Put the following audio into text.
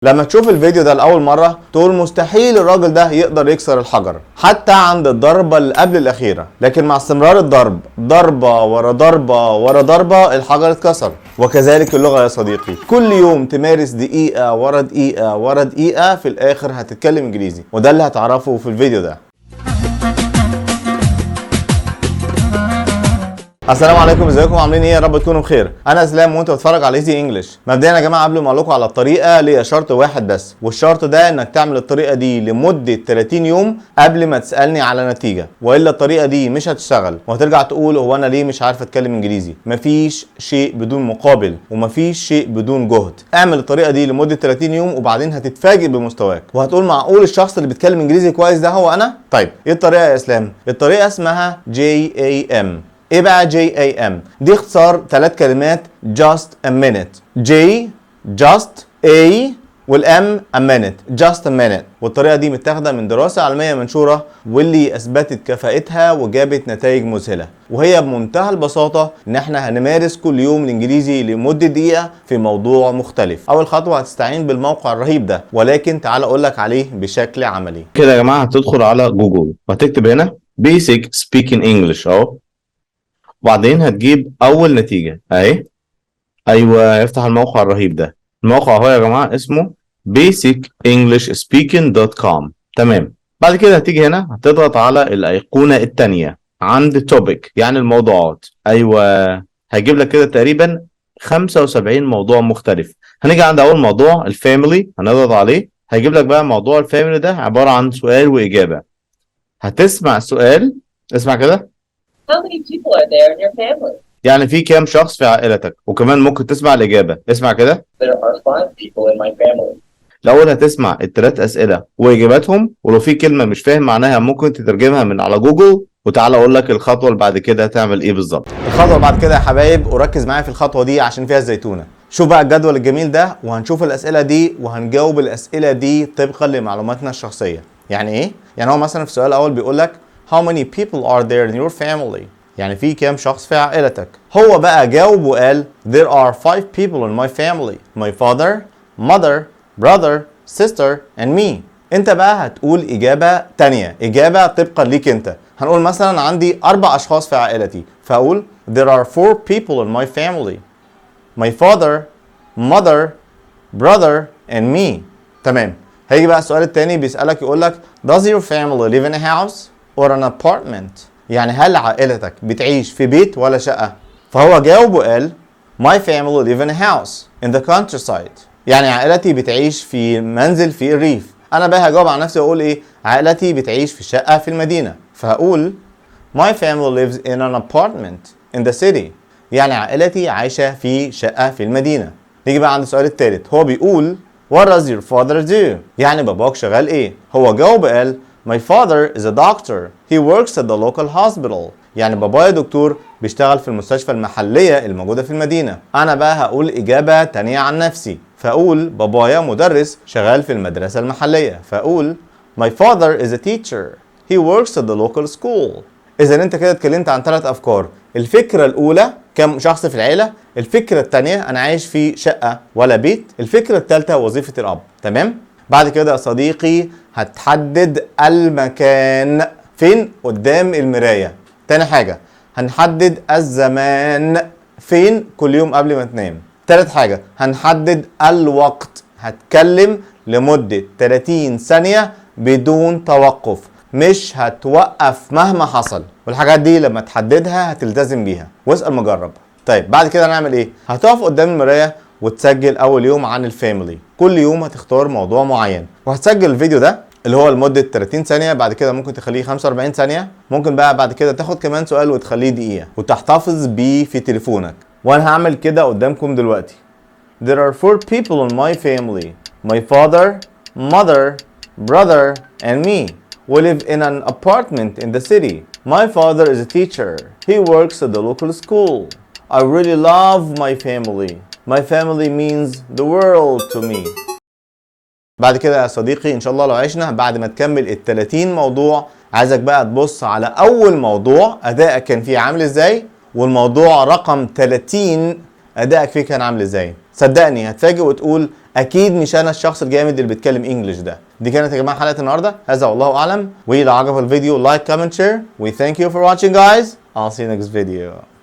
لما تشوف الفيديو ده لأول مرة تقول مستحيل الراجل ده يقدر يكسر الحجر حتى عند الضربة اللي قبل الأخيرة، لكن مع استمرار الضرب ضربة ورا ضربة ورا ضربة الحجر اتكسر. وكذلك اللغة يا صديقي، كل يوم تمارس دقيقة ورا دقيقة ورا دقيقة، في الآخر هتتكلم إنجليزي، وده اللي هتعرفه في الفيديو ده. السلام عليكم، ازيكم عاملين ايه؟ يا رب تكونوا بخير. انا اسلام وانت بتتفرج على Easy English. مبدئيا يا جماعة قبل ما اقول لكم على الطريقة ليا شرط واحد بس، والشرط ده انك تعمل الطريقة دي لمدة 30 يوم قبل ما تسالني على نتيجة، والا الطريقة دي مش هتشتغل وهترجع تقول هو انا ليه مش عارف اتكلم انجليزي. مفيش شيء بدون مقابل ومفيش شيء بدون جهد. اعمل الطريقة دي لمدة 30 يوم وبعدين هتتفاجئ بمستواك وهتقول معقول الشخص اللي بيتكلم انجليزي كويس ده هو انا؟ طيب ايه الطريقة يا اسلام؟ الطريقة اسمها JAM. ايه بقى JAM؟ دي اختصار ثلاث كلمات: just a minute. J just، A وال M a minute، just a minute. والطريقة دي متاخده من دراسة علمية منشورة واللي اثبتت كفاءتها وجابت نتائج مذهلة، وهي بمنتهى البساطة ان احنا هنمارس كل يوم الانجليزي لمدة دقيقة في موضوع مختلف. اول خطوة هتستعين بالموقع الرهيب ده، ولكن تعال اقول لك عليه بشكل عملي. كده يا جماعة هتدخل على جوجل وهتكتب هنا basic speaking English اهو، وبعدين هتجيب اول نتيجة اهي. ايوه، يفتح الموقع الرهيب ده. الموقع اهو يا جماعة اسمه basicenglishspeaking.com. تمام. بعد كده هتيجي هنا هتضغط على الايقونه الثانية عند topic، يعني الموضوعات. ايوه، هيجيب لك كده تقريبا 75 موضوع مختلف. هنيجي عند اول موضوع ال family، هنضغط عليه، هيجيب لك بقى موضوع ال family ده عبارة عن سؤال واجابه. هتسمع السؤال، اسمع كده. How many people are there in your family? يعني في كام شخص في عائلتك؟ وكمان ممكن تسمع الإجابة، اسمع كده. There are five people in my family. الأول هتسمع الثلاث أسئلة وإجاباتهم، ولو في كلمة مش فاهم معناها ممكن تترجمها من على جوجل. وتعالى أقول لك الخطوة اللي بعد كده هتعمل إيه بالظبط. الخطوة بعد كده يا حبايب، وركز معايا في الخطوة دي عشان فيها الزيتونه. شوف بقى الجدول الجميل ده، وهنشوف الاسئلة دي وهنجاوب الاسئلة دي طبقا لمعلوماتنا الشخصيه. يعني ايه؟ يعني هو مثلا في السؤال الاول بيقول لك how many people are there in your family، يعني في كام شخص في عائلتك. هو بقى جاوب وقال there are five people in my family، my father، mother، brother، sister and me. انت بقى هتقول اجابه تانية، اجابه طبقا ليك انت. هنقول مثلا عندي اربع اشخاص في عائلتي، فاقول there are four people in my family، my father، mother، brother and me. تمام. هيجي بقى السؤال التاني بيسألك يقول لك does your family live in a house or an apartment، يعني هل عائلتك بتعيش في بيت ولا شقة؟ فهو جاوب وقال my family live in a house in the countryside، يعني عائلتي بتعيش في منزل في الريف. انا بقى هجاوب على نفسي واقول ايه؟ عائلتي بتعيش في شقة في المدينة، فهقول my family lives in an apartment in the city، يعني عائلتي عايشة في شقة في المدينة. نيجي بقى عند السؤال الثالث، هو بيقول what does your father do، يعني باباك شغال ايه؟ هو جاوب قال my father is a doctor، he works at the local hospital، يعني بابايا دكتور بيشتغل في المستشفى المحلية الموجودة في المدينة. أنا بقى هقول إجابة تانية عن نفسي، فأقول بابايا مدرس شغال في المدرسة المحلية، فأقول my father is a teacher، he works at the local school. إذا أنت كده اتكلمت عن ثلاث أفكار. الفكرة الأولى كم شخص في العيلة، الفكرة الثانية أنا عايش في شقة ولا بيت، الفكرة الثالثة وظيفة الأب. تمام؟ بعد كده يا صديقي هتحدد المكان فين قدام المراية. تاني حاجة هنحدد الزمان فين كل يوم قبل ما تنام. تالت حاجة هنحدد الوقت، هتكلم لمدة 30 ثانية بدون توقف، مش هتوقف مهما حصل. والحاجات دي لما تحددها هتلتزم بيها، واسأل مجرب. طيب بعد كده هنعمل ايه؟ هتقف قدام المراية وتسجل اول يوم عن ال family. كل يوم هتختار موضوع معين وهتسجل الفيديو ده اللي هو لمدة 30 ثانية، بعد كده ممكن تخليه 45 ثانية، ممكن بقى بعد كده تاخد كمان سؤال وتخليه دقيقة وتحتفظ بيه في تليفونك. وانا هعمل كده قدامكم دلوقتي. There are four people in my family. My father، mother، brother and me. We live in an apartment in the city. My father is a teacher. He works at the local school. I really love my family. My family means the world to me. بعد كده يا صديقي ان شاء الله لو عشنا، بعد ما تكمل ال 30 موضوع عايزك بقى تبص على اول موضوع ادائك كان فيه عامل ازاي، والموضوع رقم 30 ادائك فيه كان عامل ازاي. صدقني هتفاجئ وتقول اكيد مش انا الشخص الجامد اللي بيتكلم English ده. دي كانت يا جماعة حلقة النهارده، هذا والله اعلم. ولو عجبك الفيديو like, comment, share. We thank you for watching, guys. I'll see you next video.